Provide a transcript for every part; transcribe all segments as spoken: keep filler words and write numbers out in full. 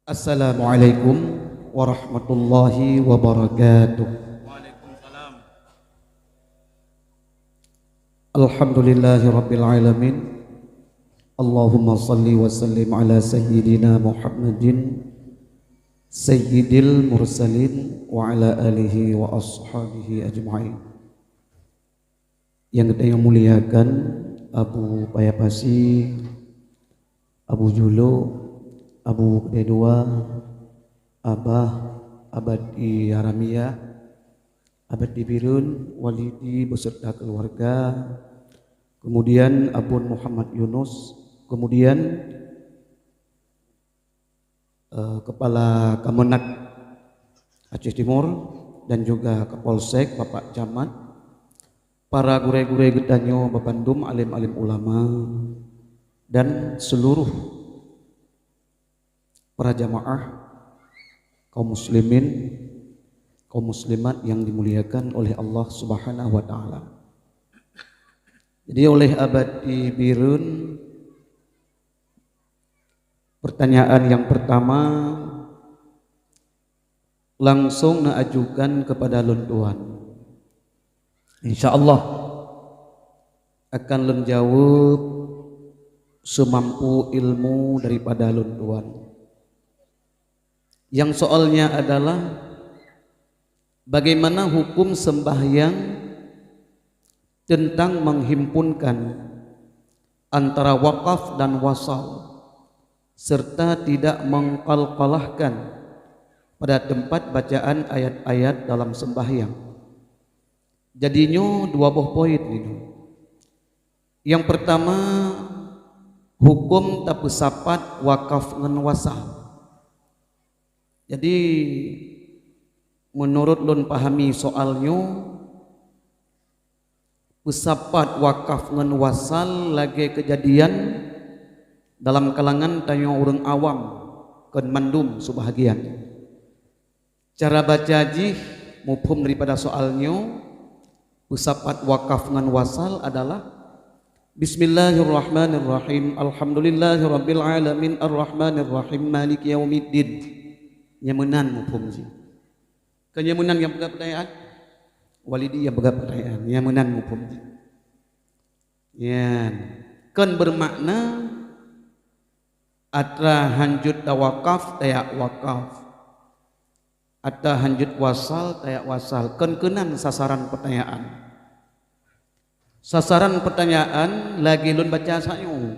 Assalamualaikum warahmatullahi wabarakatuh. Waalaikumsalam. Alhamdulillahirabbil alamin. Allahumma salli wa sallim ala sayyidina Muhammadin sayyidil mursalin wa ala alihi wa ashabihi ajma'in. Nyang geutanyoe muliakan Abu Paya Pasi, Abu Julu, Abu Kedua, Abah, Abadi Haramia, Abadi Birun, Walidi beserta keluarga, kemudian Abon Muhammad Yunus, kemudian eh, Kepala Kemenag Aceh Timur dan juga Kapolsek, Bapak Camat, para gurée-gurée geutanyoe, babandum alim-alim ulama, dan seluruh para jamaah kaum muslimin, kaum muslimat yang dimuliakan oleh Allah Subhanahu wa taala. Jadi oleh Abadi Birun, pertanyaan yang pertama langsung neuajukan kepada lôn tuan. Insya Allah akan lôn jaweueb seumampu ilmu daripada lôn tuan. Yang soalnya adalah, bagaimana hukum sembahyang tentang menghimpunkan antara wakaf dan wasal, serta tidak mengqalqalahkan pada tempat bacaan ayat-ayat dalam sembahyang. Jadi nyoe dua boh poin nyoe. Yang pertama, hukum tapeusapat wakaf ngon wasal. Jadi, menurut lôn pahami soal nyoe, peusapat wakaf ngon wasal lagée keujadian dalam kalangan tanyoe ureuëng awam kon mandum seubahgian. Cara baca jih muphom daripada soal nyoe, peusapat wakaf ngon wasal adalah, Bismillahirrahmanirrahim. Alhamdulillahirabbil alamin, arrahmanirrahim, maliki yaumiddin. Nyang meunan muphom jih. Kon nyang meunan nyang peugah peutanyaan? Walidi nyang peugah peutanyaan. Nyang meunan muphom jih. Nyan. Kon beumakna atra hanjeuet tawakaf, tajak wakaf. Atra hanjeuet wasal, tajak wasal. Kon keunan sasaran peutanyaan. Sasaran peutanyaan lagée lôn baca sayoe.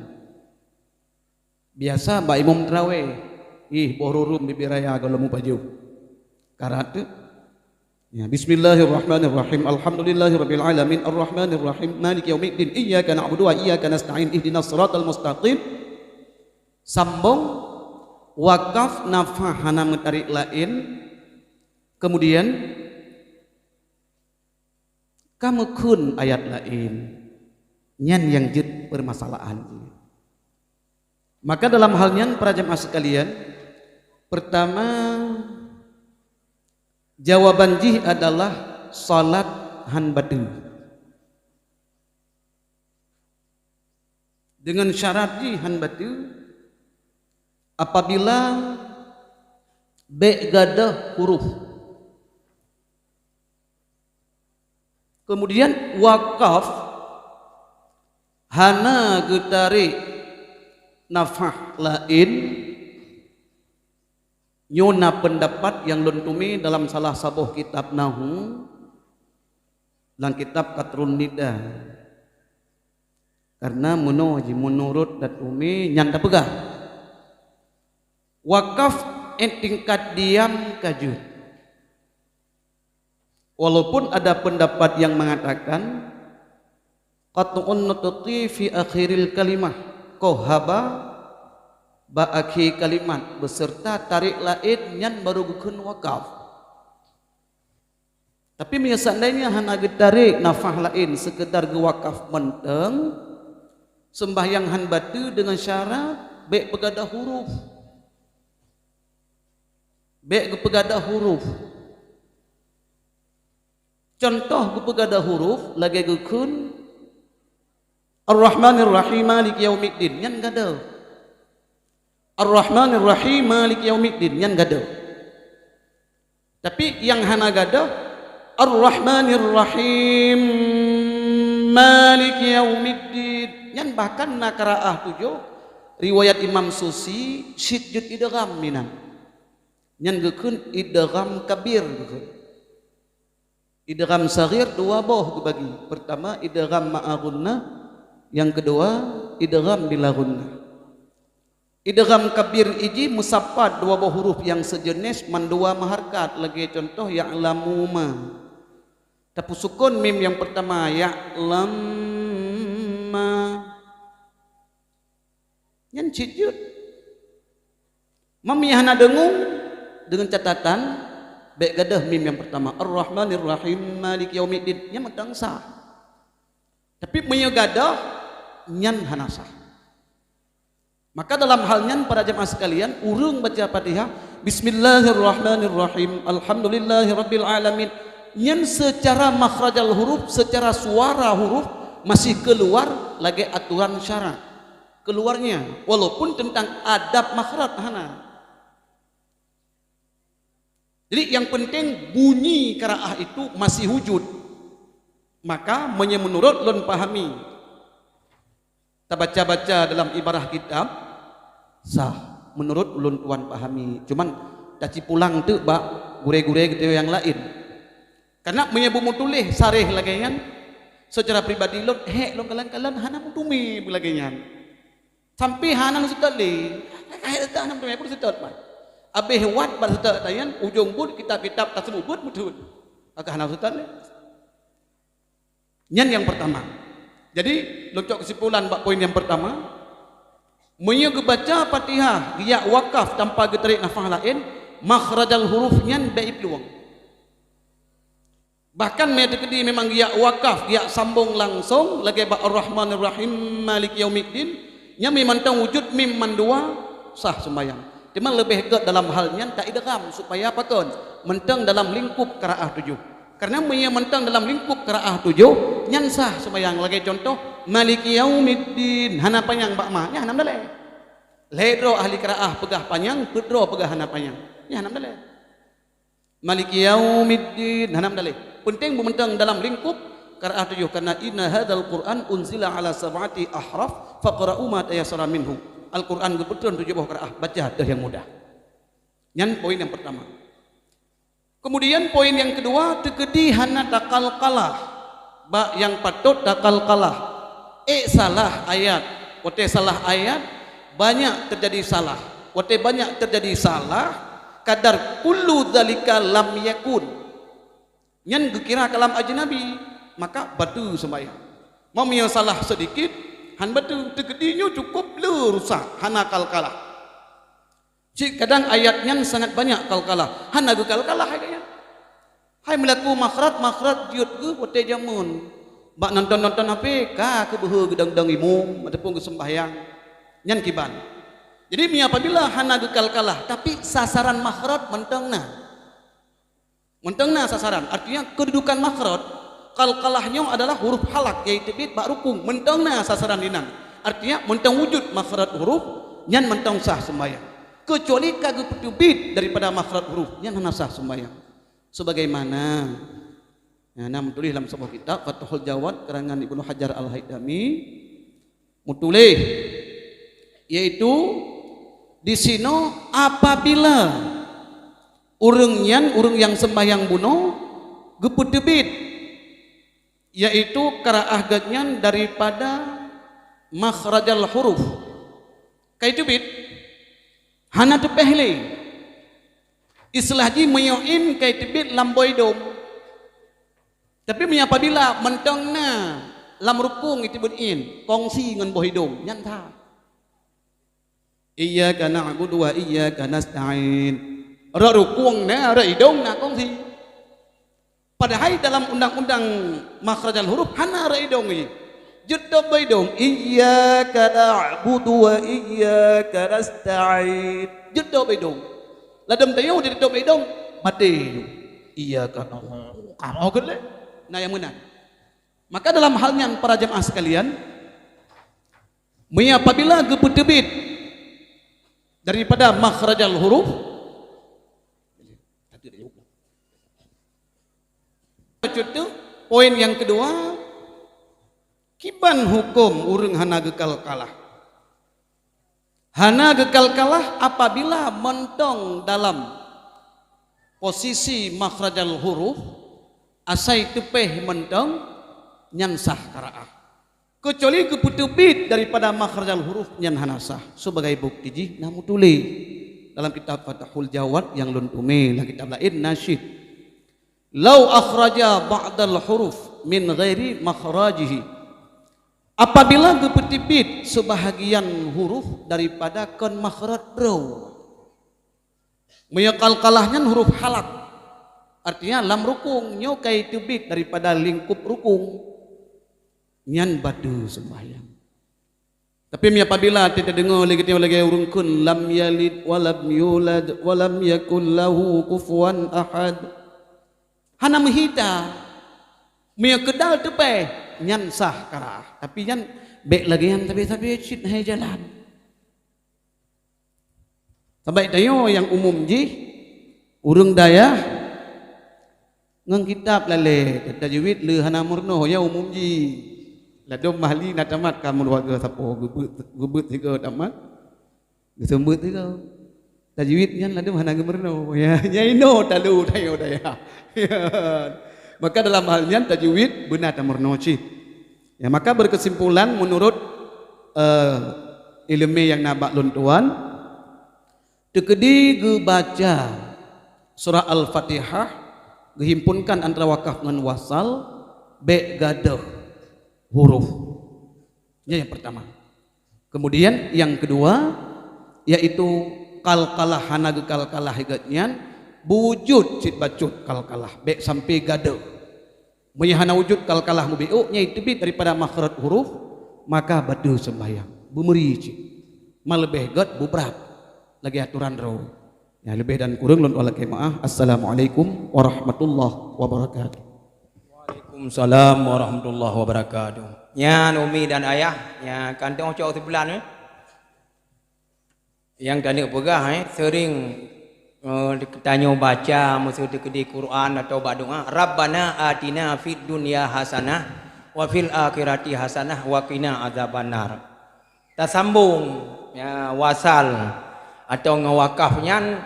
Biasa bak imum teurawéh, ih, boh rurum bibi raya gohlom mupajoh. Karat teuh. Ya, bismillahirrahmanirrahim. Alhamdulillahirabbil alamin, arrahmanirrahim, maliki yaumiddin, iyyaka na'budu wa iyyaka nasta'in, ihdinas siratal mustaqim. Sambong, wakaf nafah hana meutarek laén. Kemudian, ka meukheun ayat laén. Nyan nyang jeuet peumasalahan jih. Maka dalam hal nyan, para jamaah sekalian, pertama, jawaban jih adalah salat han bateue. Deungon syarat jih han bateue, apabila bék gadôh huruf. Kemudian wakaf hana geutarek nafah laén, nyoe na peundapat nyang lôn teumé dalam salah saboh kitab nahu, lam kitab Qatrun Nida. Karena meunoe jih, meunurot tateumé nyan tapeugah, wakaf 'et tingkat diam ka jeuet. Walaupun ada pendapat yang mengatakan, qat'un nutqi fi akhiril kalimah, koh haba bak akhé kalimat, beserta tarek laén, nyan baru geukheun wakaf. Tapi meunyoe seandainya hana geutarek nafah laén, sekedar geuwakaf mantong, seumbahyang han bateue deungon syarat bék peugadôh huruf. Bék geupeugadôh huruf. Contoh geupeugadôh huruf lagée geukheun, Ar-Rahmanir Rahim, Maliki Yaumiddin, nyan gadôh. Ar-Rahmanir Rahim, Maliki Yaumiddin, nyan gadôh. Tapi nyang hana gadôh, Ar-Rahmanir Rahim, Maliki Yaumiddin. Nyan bahkan na qiraah tujoh, riwayat Imam Susi, cit jeuet idgham inan. Nyan geukheun idgham kabir geukheun. Idgham saghir dua boh geubagi. Pertama, idgham ma'a ghunnah, nyang keudua, idgham bila ghunnah. Idgham kabir iji meusapat dua boh huruf nyang seujeunès mandua meuharkat, lagée cuntoh ya'lamu ma. Tapeusukon mim nyang pertama, ya'lam ma. Nyan cit jeuet. Meunyo hana deungoe, deungon catatan, bék gadôh mim nyang pertama, Ar-Rahmanir Rahim, Maliki Yaumiddin. Nyan mantong sah. Tapi meunyo gadôh, nyan hana sah. Maka dalam hal nyan, para jamaah sekalian, ureuëng baca Fatihah, Bismillahirrahmanirrahim, Alhamdulillahirabbil alamin, nyan secara makhrajal huruf, secara suara huruf, masih keuluar lagée aturan syarak. Keuluarnya, walaupun teuntang adab makhraj hana. Jadi, nyang peunteng bunyi qiraah itu masih wujud. Maka, meunyoe meunurot lôn pahami, tabaca-baca dalam ibarah kitab, sah, meunurot ulôn tuan pahami. Cuman, tacipulang teuk bak gurée-gurée geutanyoe nyang laén. Karena meunyoe beumeutuléh saréh lagée nyan, seucara pribadi lôn, hék lôn kalon-kalon hana meuteumé beulagée nyan. Sampai hana neuseutôt lé. Ka hék seutôt hana meuteumé, peue neuseutôt, man. Abéh wat bak seutôt tanyan, ujong buet kitab-kitab taseumeubeuet meuteun. Ka hana neuseutôt lé. Nyan nyang pertama. Jadi, lôn cok kesimpulan bak poin nyang pertama, meunyoe geubaca Fatihah geujak wakaf tanpa geutarék nafah laén, makhrajal huruf nyan bék iplueng. Bahkan meunyoe teukeudi memang geujak wakaf, geujak sambong langsong lagée bak Ar-Rahmanir Rahim, Maliki Yaumiddin, nyan mantong wujud mim mandua, sah sumbayang. Teuma leubeh gét dalam hal nyan taidgham supaya pakon mantong dalam lingkup qiraah tujoh. Karena meunyoe mantong dalam lingkup qiraah tujoh, nyan sah sumbayang. Lagée cuntoh, Maliki Yaumiddin, hana panyang bak ma, nyan hana meudalée. Lhée droe ahli qiraah peugah panyang, peuet droe peugah hana panyang, nyan hana meudalée. Maliki yaumiddin, hana meudalée. Peunteng beumantong dalam lingkup qiraah tujoh, karena inna hadzal Qur'an unzila ala sab'ati ahraf, faqra'u ma tayassara minhu. Al-Qur'an geupeutrön tujoh boh qiraah, baca teuh nyang mudah. Nyan poin nyang pertama. Kemudian poin nyang keudua, teukeudi hana takalkalah bak nyang patot takalkalah. Ék salah ayat. Watée salah ayat, banyak teujadi salah. Watée banyak teujadi salah, kadar kullu dzalika lam yakun. Nyan geukira kalam ajnabi, maka bateue sumbayang. Meunyoe salah seudikit, han bateue, teukeudi nyoe cukôp le rusak, hana kalkalah. Cit kadang ayat nyan sangat banyak kalkalah, hana geukalkalah ayat nyan. Hai meulaku makhraj, makhraj jeuet geuh watée jameun. Bak nonton-nonton H P, ka keubeuhe geudong-dong imum ataupun geuseumbahyang. Nyan kiban. Jadi, meunyoe apabila hana geukalkalah, tapi sasaran makhraj mantong na. Mantong na sasaran, artinya kedudukan makhraj, qalqalah nyoe adalah huruf halak, yaitu bit bak rukung, mantong na sasaran inan. Artinya, mantong wujud makhraj huruf, nyan mantong sah sembahyang. Kecuali ka geupeuteubiet daripada makhraj huruf, nyan hana sah sembahyang. Sebagaimana, nah, na meutuléh lam saboh kitab, Fathul Jawad, karangan Ibnu Hajar Al-Haitami, meutuléh, yaitu disinoe apabila ureuëng nyan, ureuëng nyang sembahyang bunoe, geupeuteubiet, yaitu qiraah geuhnyan daripada makhrajal huruf. Ka iteubiet, hana teupéh lé. Istilah jih meunyoe in ka iteubiet lam boh idong. Tapi meunyoe apabila mantong na lam rukung iteubiet in, kongsi ngon boh idong, nyan that. Iyyaka na'budu wa iyyaka nasta'in. Rot rukung na, rot idong na kongsi. Padahai dalam undang-undang makhrajal huruf hana rot idong jih. Jeuet tôb idong, iyyaka na'budu wa iyyaka nasta'in. Jeuet tôb idong. Ladôm tanyoe jeuet tôb idong, maté. Iyyaka na'budu. Kamoe keuh lé. Na nyang meunan. Maka dalam hal nyan, para jamaah sekalian, meunyoe apabila geupeuteubiet daripada makhrajal huruf. Bacut tu, poin nyang keudua, kiban huköm ureuëng hana geukalkalah. Hana geukalkalah apabila mantong dalam posisi makhrajal huruf, asai teupéh mantong, nyan sah qiraah. Keucuali geupeuteubiet daripada makhrajal huruf, nyan hana sah. Sebagai bukti jih na meutuléh dalam kitab Fathul Jawad nyang lôn teumé, lam kitab laén na cit, "Lau akhraja ba'dal huruf min ghairi makhrajihi." Apabila geupeuteubiet seubahagian huruf daripada kon makhraj droe. Meunyoe qalqalah nyan huruf halak, artinya lam rukung, nyoe ka iteubiet daripada lingkup rukung, nyan bateue seumbahyang. Tapi meunyoe apabila teudeungoe lé geutanyoe lagée ureuëng kheun, "Lam yalid wa lam yulad wa lam yakul lahu kufuwan ahad." Hana meuhita. Meunyoe keudal teupéh, nyan sah qiraah. Tapi nyan bék lagée nyan sabe-sabe cit hai jalan. Sabab tanyoe nyang umum jih, ureuëng dayah ngon kitab lalée, tajwid le hana meurunoe, nyan umum jih. Ladôm Mahli na tamat ka meuluwa geuh sapoe, geubeuet, geubeuet sigoe tamat, geuseumeubeuet sigoe. Tajwid nyan ladôm hana geumeurunoe. Ya, nyan inoe talu tanyoe dayah. Maka dalam hal nyan tajwid beuna tameurunoe cit. Ya, maka berkesimpulan menurut, eh, ileumé nyang na bak lôn tuan, teukeudi geubaca surah Al-Fatihah geuhimpunkan antara wakaf ngon wasal, bék gadôh huruf. Nyan nyang pertama. Kemudian nyang kedua, yaitu qalqalah hana geukalkalah gét nyan, beujeuet cit bacut qalqalah, bék sampai gadôh. Meunyoe hana wujud qalqalah mubiuk, nyang teubiet daripada makhraj huruf, maka bateue seumbahyang. Beumeuri cit. Ma leubeh gét beubrat lagée atoran droe. Nyang leubeh dan kureueng lôn lakée meu'ah. Assalamualaikum warahmatullahi wabarakatuh. Waalaikumsalam warahmatullahi wabarakatuh. Nyan umi dan ayah, nyan kantong cok seubulan, eh. Nyang taneuk peugah, eh, seuring, eh, tanyoe baca meuseu teukeudi Quran atau bak doa, "Rabbana atina fid dunya hasanah wa fil akhirati hasanah wa qina azabannar." Tasambong, ya, wasal atau ngon wakaf nyan,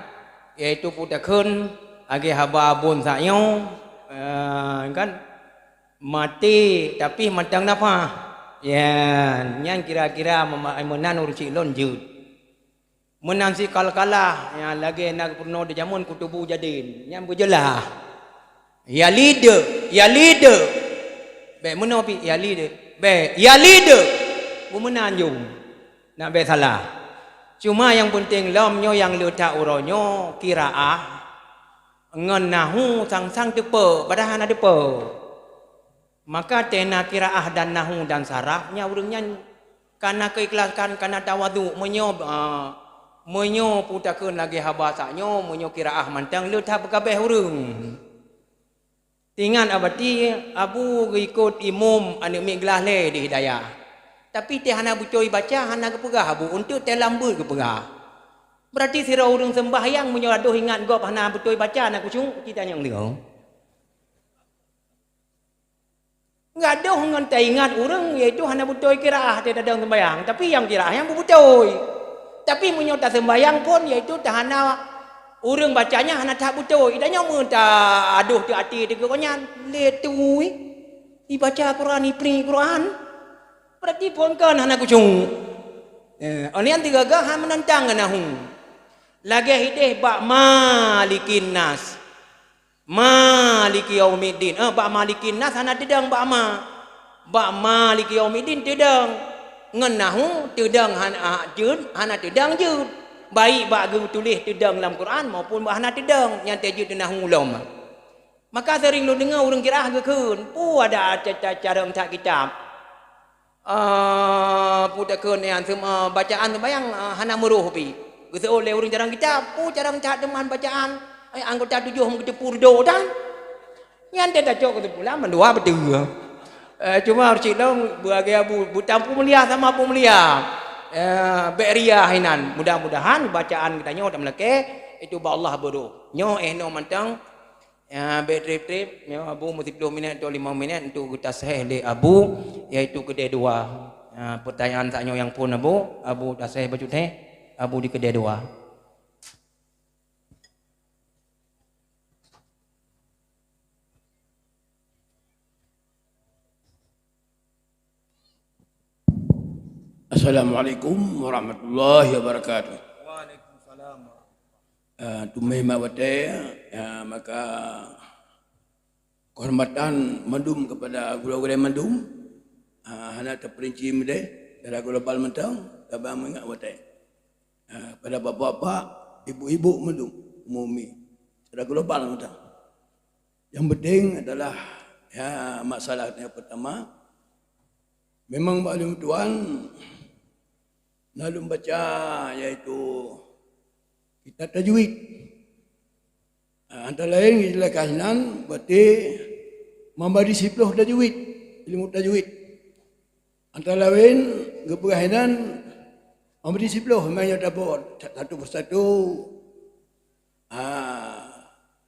yaitu peutakheun lagée haba abon sak nyoe, eh, kan, maté tapi mantong nafah. Ya, nyan kira-kira mema-, meunan ureuëng cit lôn jeuet. Meunan sikalkalah, nyang lagée na geupeurunoe di jameun kutubu jadin, nyan beujeulaih. Yalid, yalid. Bék meunoe pih yalid. Bék, yalid. Beumeunan jong. Nak bék salah. Cuma nyang peunteng lom nyoe nyang le that uroe nyoe kiraah ngon nahu sang-sang teupeu, padahai hana teupeu. Maka teuh na kiraah dan nahu dan saraf, nyan ureuëng nyan kana keuikhlasan, kana tawadhu. Meunyoe, a, meunyoe peutakheun lagée haba sak nyoe, meunyoe kiraah mantong le that peugabeh ureuëng. Ingat abati, Abu geuikot imum aneuëk miet glah lé di Hidayah. Tapi teuh hana beutôi baca, hana geupeugah Abu, eunteuk teuh lam beuet geupeugah. Berarti sidroe ureuëng seumbahyang meunyoe adoh ingat gob hana beutôi baca, na khusyuk, kita nyang leueng. Gadoh ngon taingat ureuëng, yaitu hana beutôi kiraah teuh tadong seumbahyang, tapi nyang kiraah nyang beubeutôi. Tapi meunyoe taseumbahyang phon, yaitu tahana ureuëng bacanya hana that beutôi. Ida nyoe meu ta adoh teuh até teuh keu nyan, lé tui, ibaca Quran, ipri Quran. Berarti phon kon hana khusyuk. Eh, oh nyan teugaga han meunantang ngon nahu. Lagée ideh bak malikin nas. Maliki yaumiddin. Eh, bak malikin nas hana teudong bak ma. Bak maliki yaumiddin teudong. Ngon nahu teudong hana, ah, jeuet, hana teudong jeuet. Baik bak geutuléh teudong lam Quran maupun bak hana teudong, nyan teuh jeuet nahu lom. Maka seuring lôn deungoe ureuëng kiraah geukheun, peue ada ca-, ca-, carông that kitab. Ah, peue takheun nyan, sem-, ah, bacaan seumayang, ah, hana meuroh pih. Geuseuôt lé ureuëng carông kitab, peue carông that teuma bacaan, eh, anggota tujoh meugeuteupeue ridho tan. Nyan teuh tacok keuseumpulon mandua beutôi. Eh, cuma ureuëng cit lom beuagée bu-, buta peumulia sama peumulia. Eh, bèk ria hinan. Mudah-mudahan bacaan geutanyoe tameulakèe itu bak Allah beudôh. Nyoe eh noe mantong, eh, bèk trép-trép, nyoe Abu meusiploh minèt atau limong minèt untuk geutaseh lé Abu, yaitu keudè dua. Eh, peutanyaan tanyoe nyang phôn Abu, Abu taseh bacut heh, Abu di keudè dua. Assalamualaikum warahmatullahi wabarakatuh. Waalaikumsalam warahmatullahi. Ah, teuma mak watèe, ya, maka kehormatan mandum kepada gurèe-gurèe mandum, ah, hana teupeurinci meudeh, secara global mantong, tabang meuingat watèe. Ah, pada bapak-bapak, ibu-ibu mandum, umumi, secara global mantong. Yang penting adalah, ya, masalah yang pertama, memang bak lôn tuan, na lôn baca, yaitu kitab tajwid. Ah, antara lain, jeulaih keuh nan, berarti mambari siploh tajwid, ilmu tajwid. Antara lain, geupeugah nan, mambari siploh, memang nyang tabot, satu persatu. Ah,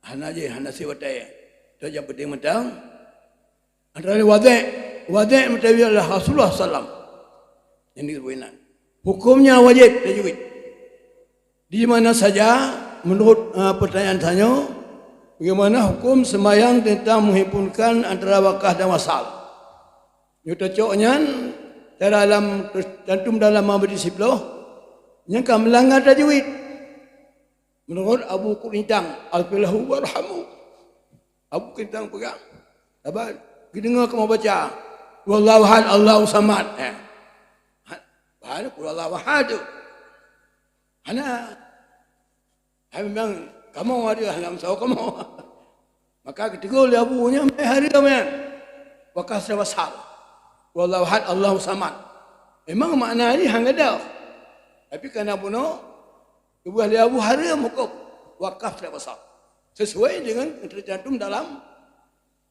hana jih, hana si watèe. Tu nyang penting mantong. Antara lain wadéh, wadéh meutajwid adalah Rasulullah sallam. Yang disebut nan. Hukumnya wajib tajwid. Di mana saja, menurut, eh, pertanyaan tanyoe, bagaimana hukum sembahyang tentang menghimpunkan antara wakaf dan wasal? Nyoe tacok nyan, dalam, tercantum dalam mambari siploh, nyan ka meulanggar tajwid. Menurut Abu Kurintang, "Alfilahu warhamu." Abu Kurintang peugah, saban geudeungoe kamoe baca, "Wallahu ahad, Allahu samad." Eh. Ha, bahana qul huwallahu ahad tu. Hana. Hai memang kamoe ada hana meusawa kamoe. Maka geutegur lé Abu nyan, "Meuhai hareuem nyan." Wakaf dan wasal. "Wallahu ahad, Allahu samad." Memang makna jih han gadôh. Tapi kana bunoe, geupeugah lé Abu hareuem huköm wakaf dan wasal. Sesuai dengan yang tercantum dalam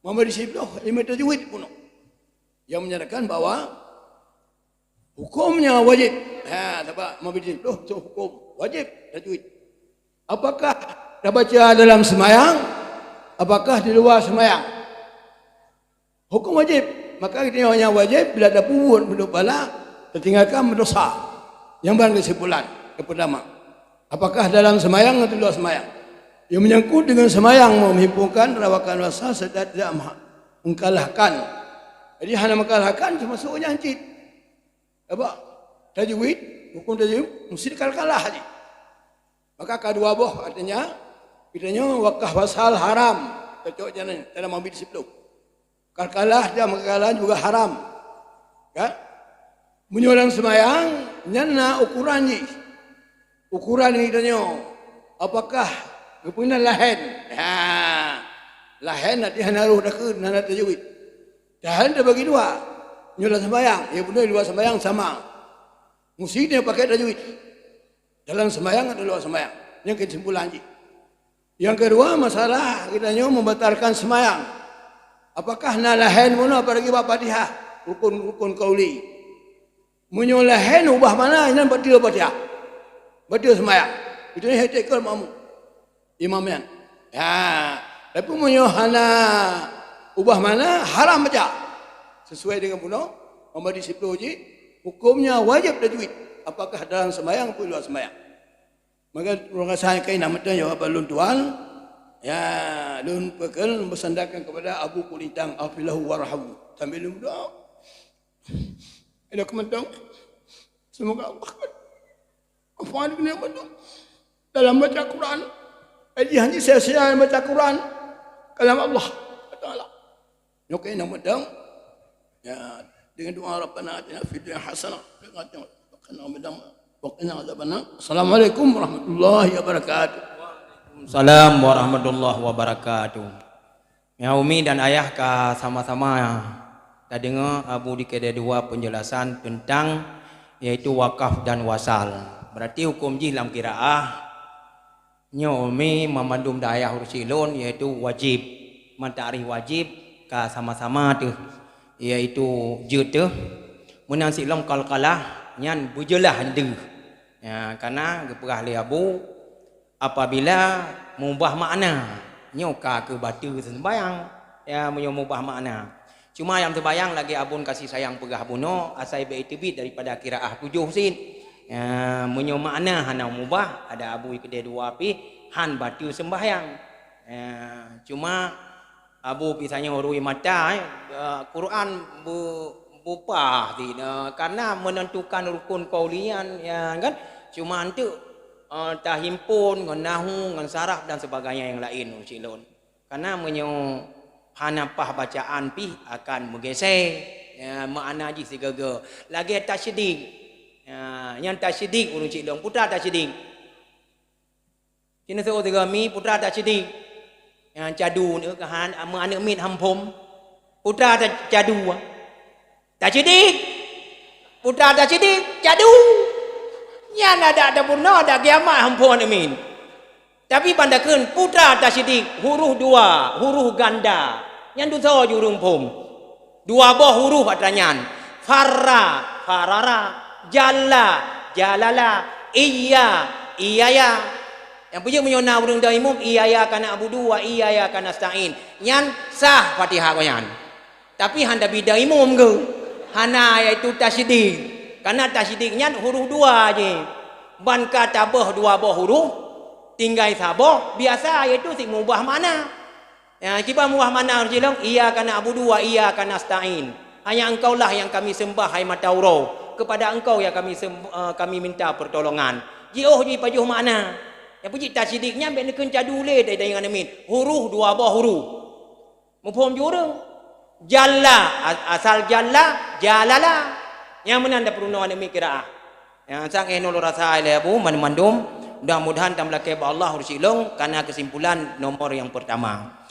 mambari siploh ilmu tajwid bunoe. Yang menyatakan bahwa hukumnya wajib. Ha, sabab mambari siploh tu hukum wajib tajwid. Apakah tabaca dalam sembahyang? Apakah di luar sembahyang? Hukum wajib. Maka kita yang wajib bila tapeubuet peubuet pahala, tatinggalkan dosa. Nyang ban kesimpulan yang pertama. Apakah dalam sembahyang atau luar sembahyang? Yang menyangkut dengan sembahyang, menghimpunkan rawakan rasa serta tidak mengkalahkan. Jadi hana mengkalahkan termasuk nyang cit. Apa? Tajwid, hukum tajwid mesti dikalah-kalah jih. Maka ka dua boh, artinya, kita nyoe wakaf wasal haram. Cocok jangan dalam mambari siploh. Kalkalah dan mengkalah juga haram. Kan? Meunyoe lam sembahyang, nyan na ukuran jih. Ukuran kita nyoe, apakah geupeuna lahen? Ha. Lahen arti hana roh takheun, hana tajwid. Lahen terbagi dua. Nyoe lam sembahyang, ya beuna luar sembahyang sama. Mesti dia pakai tajwid. Dalam sembahyang atau luar sembahyang. Yang kesimpulan jih. Yang kedua, masalah kita nyoe membatalkan sembahyang. Apakah na lahen bunoe apalagi bak Fatihah, rukun-rukun qauli? Meunyoe lahen ubah makna, nyan batal Fatihah. Batal sembahyang. Itu nyan etik keu makmum. Imam nyan. Ya, tapi meunyoe hana ubah makna, haram baca. Sesuai dengan bunoe, mambari siploh jih, hukumnya wajib tajwid. Apakah dalam sembahyang atau luar sembahyang? Maka, ureueng rasa keunan meuteun jawaban lôn tuan, ya, lôn peukeureun beusandarkan kepada Abu Kulintang, afilahu warhamu. Sambil lôn doa. Ada kementong. Semoga Allah akan afwan dengan betul. Dalam baca Quran, jadi hanya sia-sia baca Quran, kalam Allah Taala. Nyoe keunan meuteun. Ya, dengan doa Rabbana atina fid dunya hasanah, wa qina adzabannar, wa qina adzabannar, wa qina adzabannar. Assalamualaikum warahmatullahi wabarakatuh. Waalaikumsalam warahmatullahi wabarakatuh. Ya, umi dan ayah ka sama-sama tadeungoe Abu di keudeh dua penjelasan tentang yaitu wakaf dan wasal. Berarti hukum jih lam qiraah Nyoe umi mamandum dayah ureueng silôn, yaitu wajib. Man takrif wajib ka sama-sama teuh, yaitu jeuet teuh. Meunan silom qalqalah, nyan beujeulaih deuh. Ya, karena geupeugah lé Abu, apabila mubah makna, nyoe ka keu bateue seumbahyang. Ya, meunyoe mubah makna. Cuma nyang teubayang lagée Abon kasih sayang peugah bunoe, asai beu teubiet daripada qiraah tujoh cit. Ya, meunyoe makna hana mubah, ada Abu keudeh dua pih, han bateue seumbahyang. Ya, cuma Abu pih tanyoe rui mata, eh, Quran bu-, bupah ti, eh, karena menentukan rukun qauliyan, ya kan? Cuma enteuk, eh, tahimpun ngon nahu, ngon saraf dan sebagainya yang lain, ucit lôn. Karena meunyoe hana paih bacaan pih akan meugeusé, ya, makna jih sigoe-goe. Lagée tasydik. Ya, nyan tasydik ureuëng cit lôn. Peue teuma tasydik? Keuneuk seuôt sigoe mi, peue teuma tasydik. Nyang cadu nyoe keuhan, aneuk miet han phom. Peue teuma ta-, cadu. Tasydik. Peue teuma tasydik, cadu. Nyan adak tapeurunoe, adak kiamat han phom aneuk miet. Tapi ban takheun, peue teuma tasydik, huruf dua, huruf ganda. Nyan tusoe ju ureuëng phom. Dua boh huruf atra nyan. Farra, farara, jalla, jalala, iyya, iyaya. Nyang peujeuet meunyoe na ureuëng dong imum, iyyaka na'budu wa iyyaka nasta'in. Nyan sah Fatihah gobnyan. Tapi han tabi dong imum geuh. Hana, yaitu tasydik. Karena tasydik nyan huruf dua jih. Ban ka taboh dua boh huruf, tinggai saboh, biasa, yaitu si mubah makna. Ya, kiban mubah makna ureuëng cit lôn, iyyaka na'budu wa iyyaka nasta'in. Hanya Engkaulah yang kami sembah, hai mata uroe. Kepada Engkau yang kami sem-, eh, kami minta pertolongan. Jiôh jih pajoh makna. Nyang peujeuet tasydik nyan bék neukheun cadu lé, dai-dai ngon aneuk miet. Huruf dua boh huruf. Muphom ju ureuëng. Jalla, a-, asal jalla, jalala. Nyang meunan tapeurunoe aneuk miet qiraah. Nyang sang eh nyoe lôn rasa lé Abu, mandum-mandum, mudah-mudahan tameulakée bak Allah ureuëng cit lôn, karena kesimpulan nomor yang pertama.